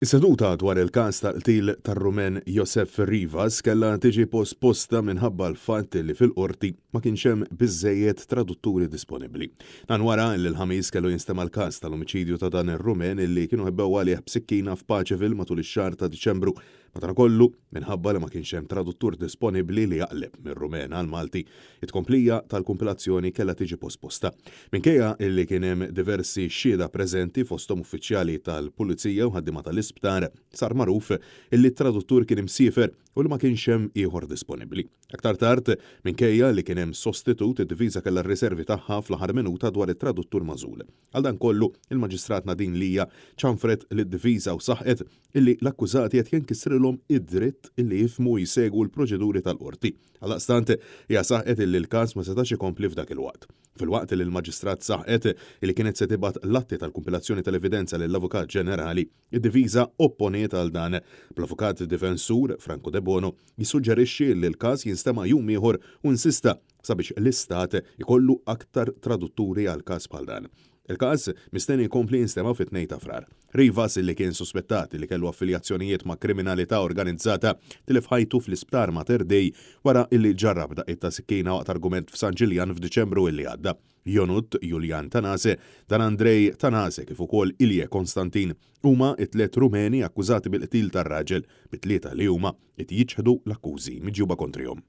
Is-seduta dwar il-każ tal-qtil tar-Rumen Josef Rivas kellha tiġi posposta minħabba l-fatt li fil-Qorti ma kienx hemm biżżejjed tradutturi disponibbli. Dan wara li l-Ħamis kellu jinstema' l-każ tal-omiċidju ta' dan ir-Rumen illi kienu ħebbew għalih b'sikkina f'Paceville matul ix-xahar ta' Diċembru. Madankollu, minħabba li ma kienx hemm traduttur disponibbli li jaqleb mir-Rumen għall-Malti, it-tkomplija tal-kumpilazzjoni kellha tiġi posposta. Minkejja li kien hemm diversi xhieda preżenti fosthom uffiċjali tal-Pulizija u ħaddiema tal-isptar, sar magħruf illi t-traduttur kien imsiefer u li ma kienx hemm ieħor disponibbli. Aktar tard, minkejja li kien hemm sostitut, id-difiża kellha r-riservi tagħha fl-aħħar minuta dwar it-traduttur magħżul. Għal dan kollu, il-Maġistrat Nadine Lia ċanfret lid-difiża u saħqet illi l-akkużati qed jinkisrilhom id-dritt illi jifhmu u jsegwu l-proċeduri tal-Qorti. Għaldaqstant, hija saħqet illi l-każ ma setax ikompli f'dak il-waqt. Filwaqt li l-Maġistrat saħqet illi kienet se tibgħat l-atti tal-kumpilazzjoni tal-evidenza lill-Avukat Ġenerali, id-difiża opponiet għal dan, bl-avukat difensur, Franco Debono, jissuġġerixxi illi l-każ jinstema' jum ieħor u insista sabiex l-Istat ikollu aktar tradutturi għal każ bħal dan. Il-każ mistenni jkompli jinstema' fit-2 ta' Frar. Rivas, li kien suspettat li kellu affiljazzjonijiet ma' kriminalità organizzata, tilef ħajtu fl-Isptar Mater Dei wara li ġarrab daqqiet ta' sikkina waqt argument f'San Ġiljan f'Diċembru illi għadda. Ionut Julian Tanase, Dan Andrei Tanase kif ukoll Ilie Constantin huma t-tliet Rumeni akkużati bil-qtil tar-raġel, bit-tlieta li huma qed jiċħdu l-akkużi miġjuba kontrihom.